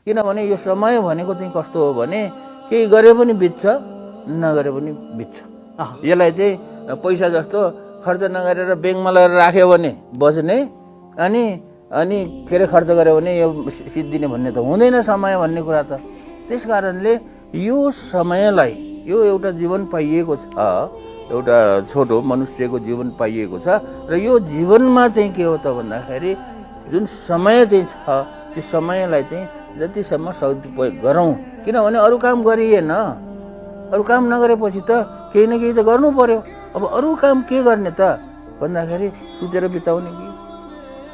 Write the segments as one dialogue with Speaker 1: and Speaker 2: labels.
Speaker 1: किनभने यो समय भनेको चाहिँ कस्तो हो भने केही गरे पनि बित्छ, नगरे पनि बित्छ। यसलाई चाहिँ पैसा जस्तो खर्च नगरेर ब्याङ्कमा लगेर राख्यो भने बस्ने, अनि के अरे खर्च गर्यो भने यो सिद्धिने भन्ने त हुँदैन समय भन्ने कुरा त। त्यस कारणले यो समयलाई, यो एउटा जीवन पाइएको छ, एउटा छोटो मनुष्यको जीवन पाइएको छ र यो जीवनमा चाहिँ के हो त भन्दाखेरि जुन समय चाहिँ छ त्यो समयलाई चाहिँ जतिसम्म सदुपयोग गरौँ। किनभने अरू काम गरिएन, अरू काम नगरेपछि त केही न केही त गर्नु पर्यो। अब अरू काम के गर्ने त भन्दाखेरि सुतेर बिताउने कि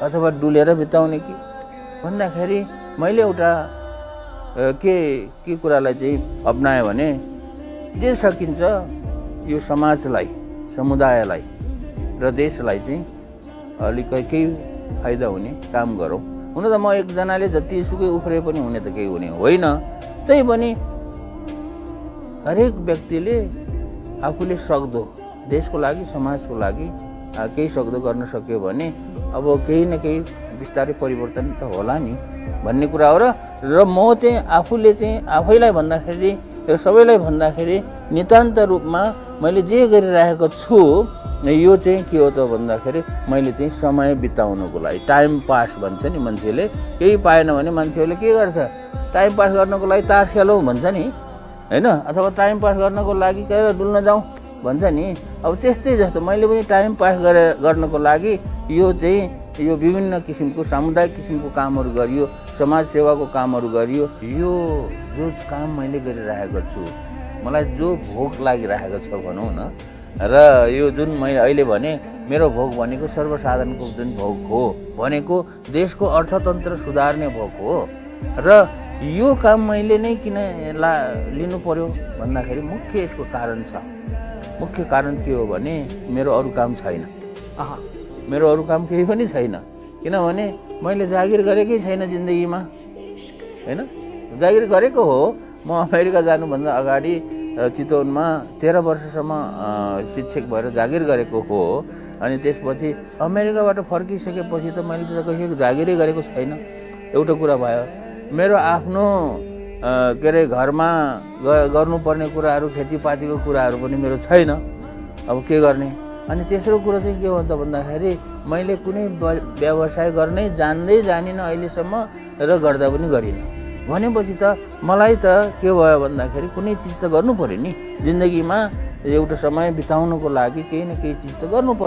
Speaker 1: अथवा डुलेर बिताउने कि भन्दाखेरि मैले एउटा के कुरालाई चाहिँ अपनाएँ भने जे सकिन्छ यो समाजलाई, समुदायलाई र देशलाई चाहिँ अलिक केही फाइदा हुने काम गरौँ। हुन त म एकजनाले जतिसुकै उफ्रे पनि हुने त केही हुने होइन, त्यही पनि हरेक व्यक्तिले आफूले सक्दो देशको लागि, समाजको लागि केही सक्दो गर्न सक्यो भने अब केही न केही बिस्तारै परिवर्तन त होला नि भन्ने कुरा हो। र म चाहिँ आफूले चाहिँ आफैलाई भन्दाखेरि र सबैलाई भन्दाखेरि नितान्त रूपमा मैले जे गरिरहेको छु यो चाहिँ के हो त भन्दाखेरि मैले चाहिँ समय बिताउनुको लागि, टाइम पास भन्छ नि मान्छेले, केही पाएन भने मान्छेहरूले के गर्छ, टाइम पास गर्नको लागि तास खेलौँ भन्छ नि होइन, अथवा टाइम पास गर्नको लागि गएर डुल्न जाउँ भन्छ नि। अब त्यस्तै जस्तो मैले पनि टाइम पास गर्नको लागि यो चाहिँ यो विभिन्न किसिमको सामुदायिक किसिमको कामहरू गरियो, समाज सेवाको कामहरू गरियो। यो जो काम मैले गरिरहेको छु, मलाई जो भोग लागिरहेको छ भनौँ न, र यो जुन मैले अहिले भने मेरो भोग भनेको सर्वसाधारणको जुन भोग हो भनेको देशको अर्थतन्त्र सुधार्ने भोग हो। र यो काम मैले नै किन लिनु पर्यो भन्दाखेरि मुख्य यसको कारण छ। मुख्य कारण के हो भने मेरो अरू काम छैन, मेरो अरू काम केही पनि छैन। किनभने मैले जागिर गरेकै छैन जिन्दगीमा, होइन, जागिर गरेको हो। म अमेरिका जानुभन्दा अगाडि चितवनमा 13 वर्षसम्म शिक्षक भएर जागिर गरेको हो। अनि त्यसपछि अमेरिकाबाट फर्किसकेपछि त मैले त कहिले जागिरै गरेको छैन। एउटा कुरा भयो, मेरो आफ्नो के अरे घरमा गर्नुपर्ने कुराहरू, खेतीपातीको कुराहरू पनि मेरो छैन। अब के गर्ने? अनि तेस्रो कुरा चाहिँ के हो त भन्दाखेरि मैले कुनै व्यवसाय गर्नै जानिनँ अहिलेसम्म र गर्दा पनि गरिनँ भनेपछि त मलाई त के भयो भन्दाखेरि कुनै चिज त गर्नु पर्यो नि जिन्दगीमा। एउटा समय बिताउनको लागि केही न केही चिज त गर्नु पर्यो।